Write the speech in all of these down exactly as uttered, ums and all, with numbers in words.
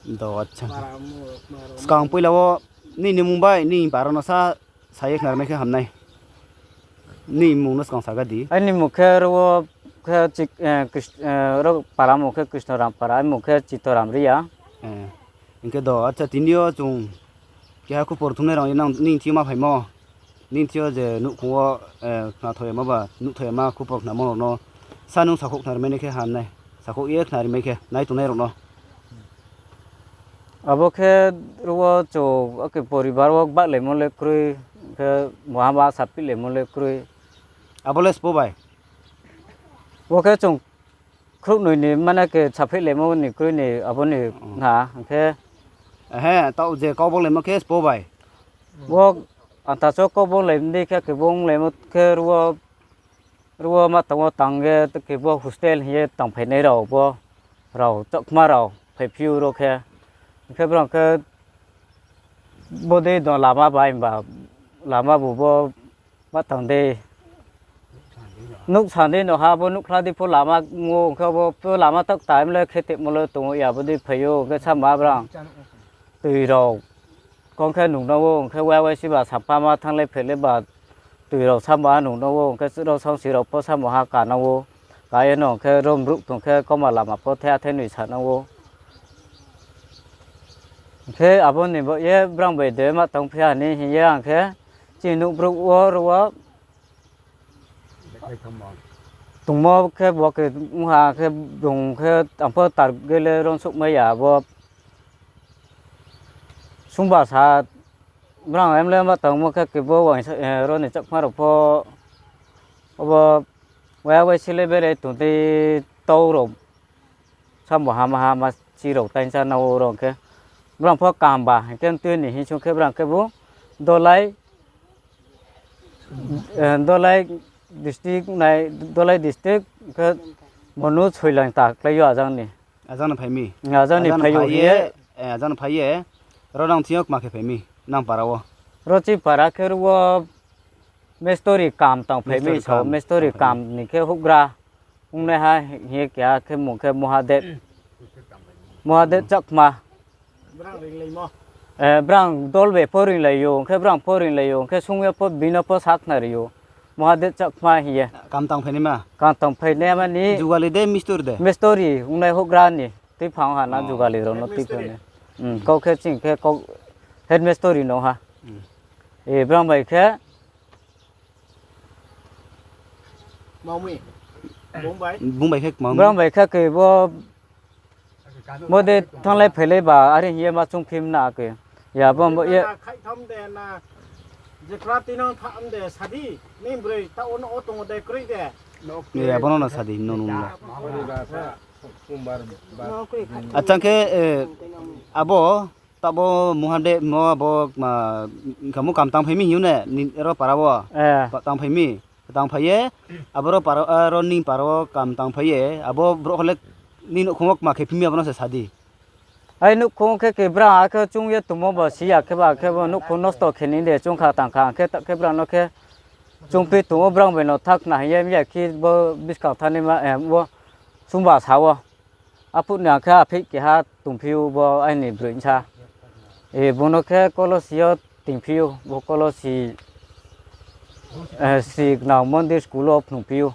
Do, acha. Skang poila wo nini mung bai nini para no sa, sa ye khnari mai khe ham nai. Nini mung no skang sa ga di. Aini mung khe ro wo khe Chik-, eh, Kris-, eh, ro para mung khe Krisno Ram para, aini mung khe Chito Ram Ria. Eh, hing khe do, acha, tini yo chung keha khupor thumnai rao nang nini thing yo ma phaimo. Nini thing yo je nouhkhong wo, eh, khnathoi yama ba, nuhthoi yama khupor khnamo rao no sa nung sakhouh khnari mai nai khe ham nai. Sakhouh ye khnari mai khe nai tongnai rao no. Abo khe ro wo chung, ake poribar wo gbahlaimo le kroi, khe muhaba saphihlaimo le kroi. Abo le sbo bai? Bo khe chung khrouhnoi ni mane khe saphihlaimo ni kroi ni abo ni na, hing khe. Ehe, taoh je kau banglaimo khe sbo bai? Bo anta cho kau banglai di khe, khe banglaimo khe ro wo, ro wo ma tang wo tang ye, khe bo hostel hing ye tangphainai rao bo, rao Chakma rao phaiphi ou ro khe. Hing khe brao khe bodei do lama bai ba, lama bu bo ma tang dei. Nouh sandi no ha bo nuhkhla di pho lama ong ou, hing khe bo pho lama tak time le khe temo le tong ou ya, bodei phai ou, hing khe sama brang. Tui rao kong khe nung no ou, hing khe wai wai si ba sampha ma thannglai phailai ba tui rao sama nung no ou, hing khe rao sangsi rao pho sama ha ka nang ou. Ka ye no hing khe rom ruh tong khe kauma lama pho the athai noi sa nang ou. Hing khe abo ni bo ye brang bai de ma tang phi ha ni hing ye ang khe chini nouh brouh wo ro wo tongmo khe bo khe ong ha khe bung khe ang pho target le ronsouhmai ya bo. Sungba sa brang em le ma tangmo khe kebo uaingsa, eh, ro ni Chakma rao pho obo wai wai si le bere tong di tau rao. Sambo hama hama chi rao tainsa nang ou ro hing khe. Brang pho kaham ba hing khe tui ni hing sung khe brang khe bo Dolai, eh, Dolai district nai, Dolai district khe Monu Soilang ta klái ou ajang ni. Ajang ni phai mi? Ajang ni phai ou hing ye. Eh, ajang ni phai ye. Ro nang thing yo kma khe phai mi, nang para wo? Ro chini para khe ro wo mestori kam tang phai mi, mestori kam ni khe houhgra. Ongnaiha hing ye keha khe mung khe Mahadev. Mahadev Chakma. Eh, brang dol bai pho ringlai ou, hing khe brang pho ringlai ou, hing khe sung ye pho bino pho sakhnari ou. Mahadev Chakma hing ye. Kam tang phainaima? Kam tang phainaima ni. Jugali de, mestori de? Mestori, ongnai houhgra ni. Tuiphang ha na jugali rao no tuiphang ni. Kau khe ching khe kau head mestori no ha. E, brang bai khe Bung bai khe kma. Brang bai khe khe bo, bo de thannglai phailai ba, are hing ye ma choungphim na khe. Ya bo ye. Khaihtham de na, jepra tinang tham de, sadi, ni broi, ta ono o tong de, kroi de. Ya bo no na sadi, no nung la. Achang khe, eh, abo, Taoh bo Mahadev mo abo, ma, kamo kam tang phai mi hing ne, ro para wo. Tang phai mi, tang phai ye, abo ro para, ro ni para wo kam tang phai ye, abo brouh le ni nouhkhong wo kma khe phi mi abo no se sa di. Ai nouhkhong khe khe brang akhe choung ye tongmo bo si ya khe ba khe bo nouhkhong nosto khe ni de choung kha tang kha khe ta khe brang no khe choungphi tong ou brang bai no tha khna hing ye mi ya khe bo buskang thanngnaima, bo chungba sa wo. Aphuh ni ang khe apheih keha tongphi ou bo aini broi bsa. Bung no khe Kolosi yo tingphi ou, bo Kolosi, Sri Gnang Mondir school wo phnungphi ou.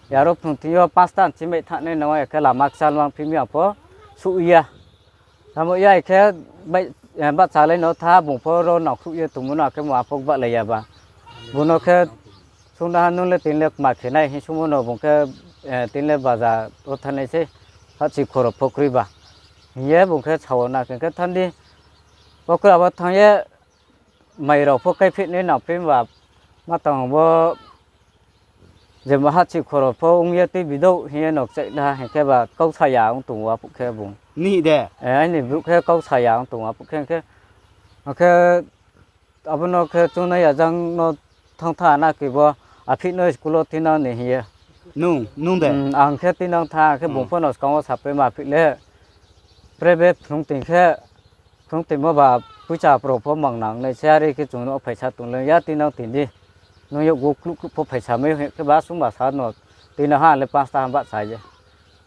Yaro phnung thing yo pasta chimai thanngnai nang ya khe lama kchal mang phi mi ang pho suh ya. Tamo ya khe bahchalai no tha bung pho ro nangkhruh ye tongmo no akhe mo apho bahlai ya ba. Bung no khe sungna ha nung le tini le kma khe nai hing sungmo no bung khe, tini le baza wo thanngnai sei, hahchi khoro pho kroi ba. Hing ye bung khe sao na khe khe thanng di. Bo kra wo thanng ye mai rao pho kaiphihnai nangphi ba, ma tang bo je ma hahchi khoro pho ong ye tuibi douh hing ye no kchaih la hing khe ba kau saya ong tong ou aphuh khe bung. Ni de? Aini brouh khe kau saya ong tong ou aphuh khe, hing khe, akhe abo no khe chungnai ajang no thanng tha na khe bo apheih no school wo tinang ni hing ye. Nung, nung de? Ang khe tinang tha khe bung pho no skang wo sapai ma apheih le. Private phrung ting khe, phrung tingmo ba poicha pro pho mang nang nai se are khe chung no phaisa tong le ya tinang ting di. Nung yakgu kluh kluh pho phaisa mai hing khe ba sungba sa no tinang ha le pasta ham bahcha ye.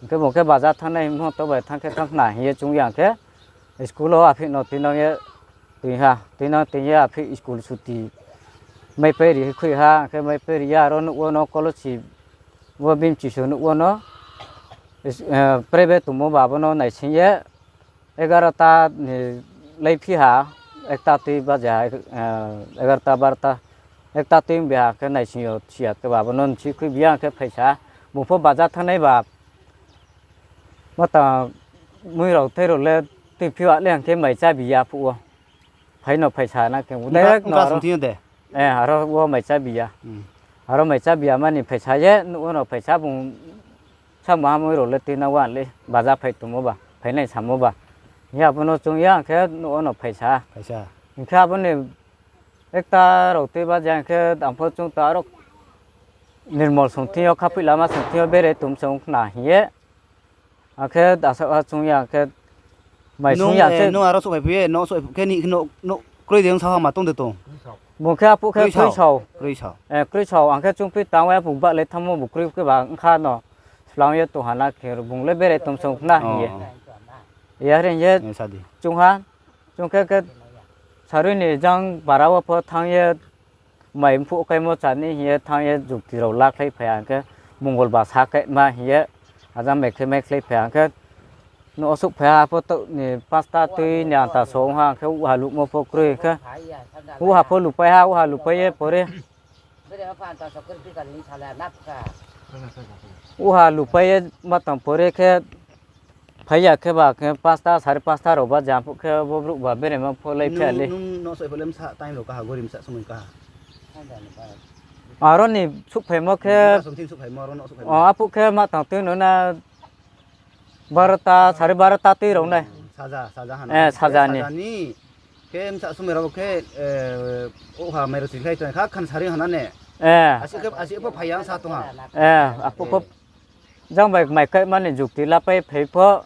Hing khe bung khe baza thanngnai hing to bai thanng khe thanng khna hing ye chung ya khe School wo apheih no tuinang ye, tuiha, tuinang tuing ye apheih school suti. Maipai ri khui ha, khe maipai ri ya, aro nouh wo no kolosi, wo bimchi su nouh wo no, private tongmo ba abo no naising ye, egarota ni laiphi ha, ekta tui baja, egarota barota, ekta tui bia khe naising yo si ya khe ba abo no nsi khui bia khe phaisa, bung pho baja thanngnai ba, mata mui rao tei rao le tuiphi wa le ang khe mai chá bi ya phuh wo. Phai no phaisa na khe, aro wo mai chá bi ya. Aro mai chá bi ya mani phaisa ye, nouh wo no phaisa bung samo ha mui rao le tuinang wa le, baja phai tongmo ba, phainai samo ba. Hing ye abo no chung ya ang khe nouh wo no phaisa. Hing khe abo ni ekta rao tui baja ang khe ang pho chung ta aro Nirmol song thing yo, Khaphoih lama song thing yo bere tom song khna hing ye. Ang khe asa ha chung ya ang khe mai sung ya se. Nung aro souhphai phi ye, no souhphai khe ni no, no kroi de ong sa ha ma tong de tong. Bung khe aphuh khe kroi sao. Kroi sao. Ang khe chungphi tang wa aphuh ba le thanngmo bu kroi khe ba ong kha no. Slang ye tong ha na khe bung le bere tom song khna hing ye. Yar hing ye. Chung ha. Chung khe khe sarui ni jang bara wo pho thanng ye, mai mphuh kaimo chá ni hing ye thanng ye jukti rao lakhlai phai ha ang khe, Mongolbar sa kaima hing ye, ajang mai khe maikhlai phai ha ang khe, nouh wo souhphai ha pho to ni pasta tui ni anta so ong ha ang khe, uha luhmo pho kroi khe, uha pho lupai ha, uha lupai ye pore uha lupai ye ma tang pore khe, phai ya khe ba khe pasta, sare pasta rao ba jang phuh khe bo brouh ba berema pho lai phi ya le. Aro ni souhphaimo khe, aphuh khe ma tang tui no na barota, sare barota tui rao nai. Saja ni. Khe bsa somoi rao khe, uha mai rao chikhlai tong kha, khan sari hana ne. Asi pho phai ya sa tong ha. Aphuh pho jang bai mai kaima ni jukti lapai phai pho,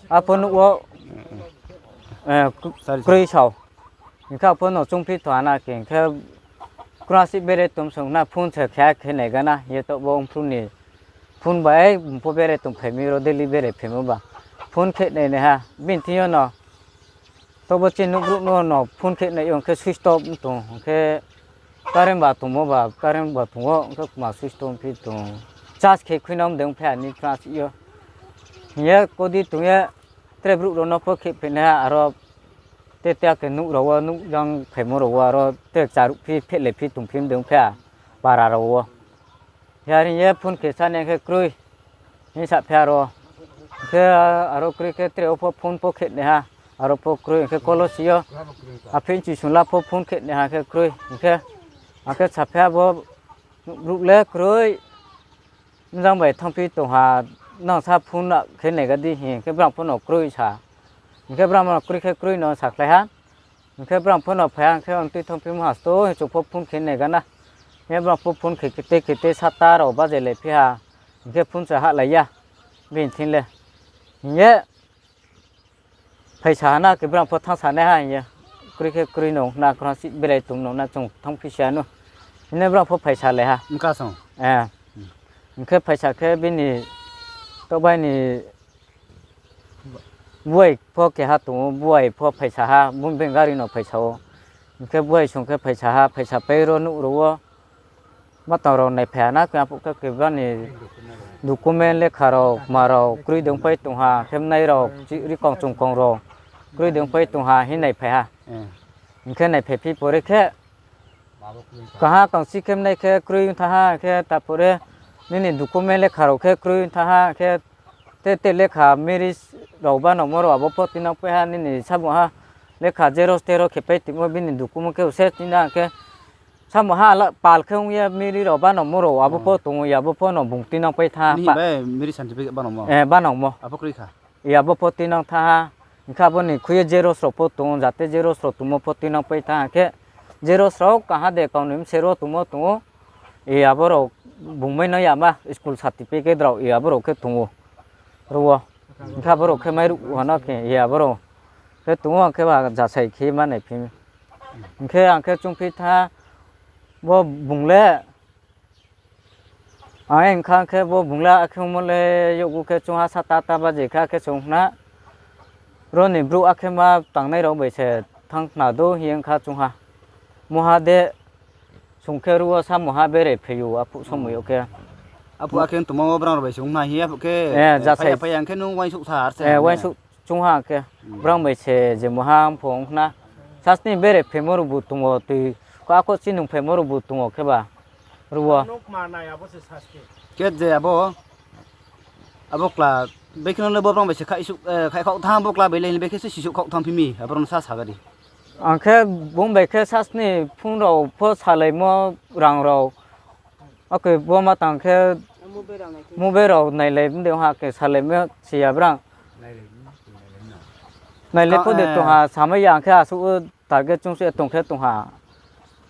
aphuh nouh wo kroi sao. Hing khe aphuh no chungphi tong ha na khe, hing khe krasi bere tom song na phone se khe khe nai gana hing ye taoh bo ongphru ni phone bai bung pho bere tongphai mi rao daily bere phaimo ba. Phone khe nai nai ha, bini thing yo no. Taoh bo chini nouhbrouh no no phone khe nai yo hing khe switch off tong, hing khe current ba tongmo ba, current ba tong wo, hing khe kma switch off phi tong. Charge khe khui no mdeng phe ani class yo. Hing ye kodi tong ye tre brouh rao no pho khe phe nai ha, aro te te khe nouh rao wo, nouh jang phaimo rao wo, aro te charuh phi phehlai phi tongphi mdeng phe para rao wo. Yar hing ye phone khe sa nai khe kroi. Hing sa phi aro. Khe aro kroi khe tre wo pho phone pho khe nai ha. Aro pho kroi hing khe kolosi yo. Aphi nchi sung la pho phone khe nai ha khe kroi. Hing khe, ang khe sa phi abo brouh le kroi. Mjang bai thanngphi tong ha, nang sa phone khe nai ga di hing khe brang pho no kroi sa. Hing khe brang pho no kroi khe kroi no sakhlai ha. Hing khe brang pho no phai ha, hing khe ang tui thanngphi mo ha sto, hing chung pho phone khe nai gana. Hing ye brang pho phone khe kete kete sata rao bajelai phi ha. Hing khe phone se hahlai ya. Bini thing le. Hing ye phaisa ha na khe brang pho thanngsa nai ha hing ye. Kroi khe kroi no na, kroi si berai tong no na chung thanngphi si ya no. Hing ye brang pho phaisalai ha. Hing khe phaisa khe bini tobai ni buai pho keha tong ou, buai pho phaisa ha, bung beng gari no phaisa ou. Hing khe buai song khe phaisa ha, phaisapai ro nouh rao wo. Ma tang rao naiphai ha na khe, aphuh khe keba ni document lekha rao, kma rao, kroi dengpai tong ha, khe mnai rao, rikong chungkong rao, kroi dengpai tong ha, hing naiphai ha. Hing khe naiphaiphi pore khe, kaha kangsi khe mnai khe kroi thanng ha khe, ta pore nini document lekha rao khe kroi thanng ha khe, te te lekha marriage rao banomo rao abo pho tuinang pai ha, nini samung ha lekha xerox terox khe pai tongmo bini document khe se tuinang khe, samung ha pal khe ong ye marriage rao banomo rao abo pho tong ou, abo pho no bung tuinang pai thanng ha. Banomo. Abo pho tuinang thanng ha. Hing khe abo ni khui ye xerox rao pho tong ou, jate xerox rao tongmo pho tuinang pai thanng ha khe, xerox rao kaha de kau ni mse ro tongmo tong ou. Abo rao bungmai no yama school certificate rao, abo rao khe tong ou. Ro wo. Hing khe abo rao khe mairuh ha no khe, abo rao khe tong ou, ang khe ba jasai khe ma naiphi mi. Hing khe ang khe chungphi thanng ha, bo bung le, ang hing kha khe bo bung le akhe ongmo le yakgu khe chung ha sata ta baje khe akhe chung khna. Bro ni brouh akhe ma tangnai rao bai se thanng khna dou hing ye ongkha chung ha. Muha de sung khe ru wo samung ha bere phai ou aphuh somoi yo khe. Aphuh akhe tongmo wo brang rao bai se ong khna hing ye aphuh khe, eh, phai ya phai ya ong khe nung uaingsouh sa ar se, eh, uaingsouh chung ha khe. Brang bai se je muha ong pho ong khna. Sasni bere phaimo rao bu tong ou, tui kho akho chinung phaimo rao bu tong ou khe ba. Ru wo. Khe je abo, abo kla, bekhe no le bo brang bai se khaihsuh, eh, khaihkhaoh thanng bo kla bai le hing le bekhe se sisouh khaoh thanng phi mi, abo rao no sa sa ga di. Ang khe bung bai khe sasni phone rao pho salaimo rang rao. Akhe bo ma tang khe mobile rao nailai mdei ha khe salaimo si ya brang. Nailai pho de tong ha, samai ya ang khe asuh target chung se tong khe tong ha.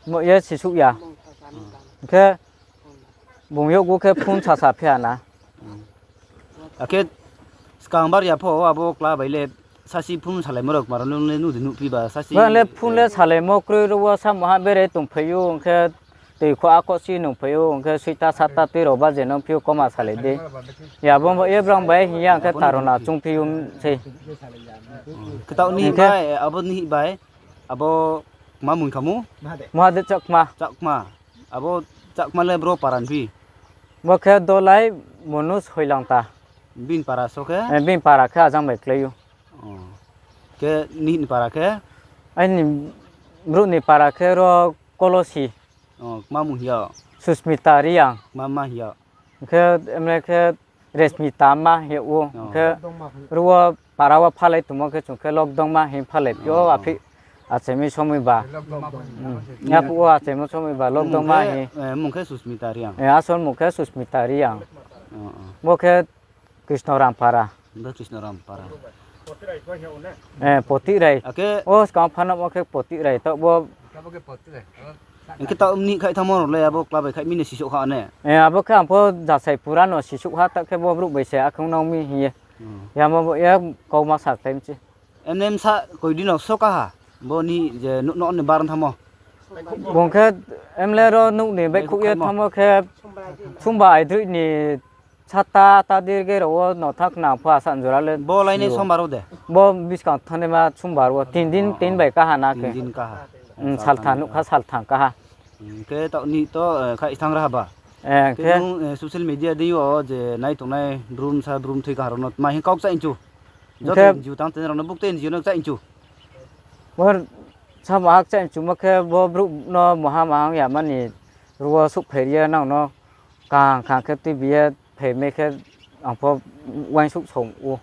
Mo ye sisouh ya. Hing khe bung yakgu khe phone sasa phi ha na. Akhe skang bar ya pho abo kla bai le sasi phone salaimo rao kma rao nung le nuh de nuhphi ba sasi. Bang le phone le salaimo kroi ru wo samung ha bere tongphai ou, ong khe tui kho akho si nungphai ou, ong khe soita satta tui rao ba je no phi ou koma salai di. Ya bo ye brang bai hing ye ang khe tarona chungphi ou sei. Khe taoh ni bai, abo ni bai, abo ma mung kha mo? Mahadev Chakma. Chakma. Abo Chakma le bro para ni phi? Bo khe Dolai Monu Soilangta. Bini para so khe? Eh, bini para khe ajang bai klái ou. Khe nihih ni para khe? Aini brouh ni para khe ro Kolosi. Kma mung hing ya? Susmita Reang. Kma ma hing ya? Hing khe emle khe Resmita ma hing yag ou. Hing khe ru wo para wo phalai tongmo khe chung khe Lokdongma hing phalai phi ou, aphi achaimo somoi ba. Yaphuh wo achaimo somoi ba Lokdongma hing. Mung khe Susmita Reang. Asol mung khe Susmita Reang. Bo khe Krisnoram para. Potih Rai. O skang phanamo khe Potih Rai taoh bo. Hing khe taoh mni khaih thanngmo rao le abo kla bai khaih mi no sisouh kha ne? Abo khe ang pho jasai pura no sisouh ha, taoh khe bo brouh bai se akhe ong nang mi hing ye. Yamo bo ye kau ma sa time se. Emne bsa koi di no so kaha, bo ni je nuh no ni bar thanngmo. Bung khe emle ro nuh ni baihkhouh ye thanngmo khe, Sumba aidroih ni sata ta dirge rao wo no thanng khna pho asa jora le. Bo lai ni Sombar wo de? Bo buskang thanngnaima Sombar wo, tin din, tin bai kaha na khe. Salthang nuh kha, salthang kaha. Khe taoh ni to khaih thanng raha ba? Khe social media dei yo je nai tongnai bru bsa bru mthoi kaha rao no tma hing kau kchaih chu? Joto N G O tang tini rao no bukte N G O no kchaih chu. Bo samung ha kchaih chumo khe bo brouh no maha maha ong yama ni ru wo souhphai ri ye nang no kaham kaham khe tuibi ye phaimai khe ang pho uaingsouh song ou.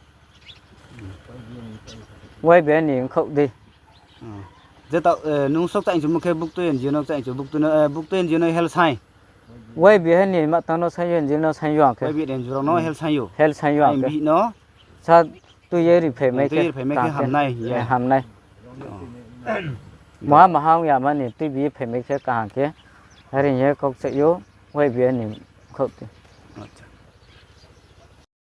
Y B A ni ongkhaoh dei. Je taoh nung so kchaih chumo khe buktui N G O no kchaih chu, buktui N G O no help saing. Y B A ni ma tang no saing yo, N G O no saing yo ang khe. Y B A N G O rao no help saing yo. Help saing yo ang khe. Sa tui ye ri phaimai khe, tui ye ri phaimai khe kaham khe hamnai hing ye. Hamnai. Maha maha ong yama ni tuibi ye phaimai khe kaham khe. Are hing ye kau kchaih ou, Y B A ni khaoh ti.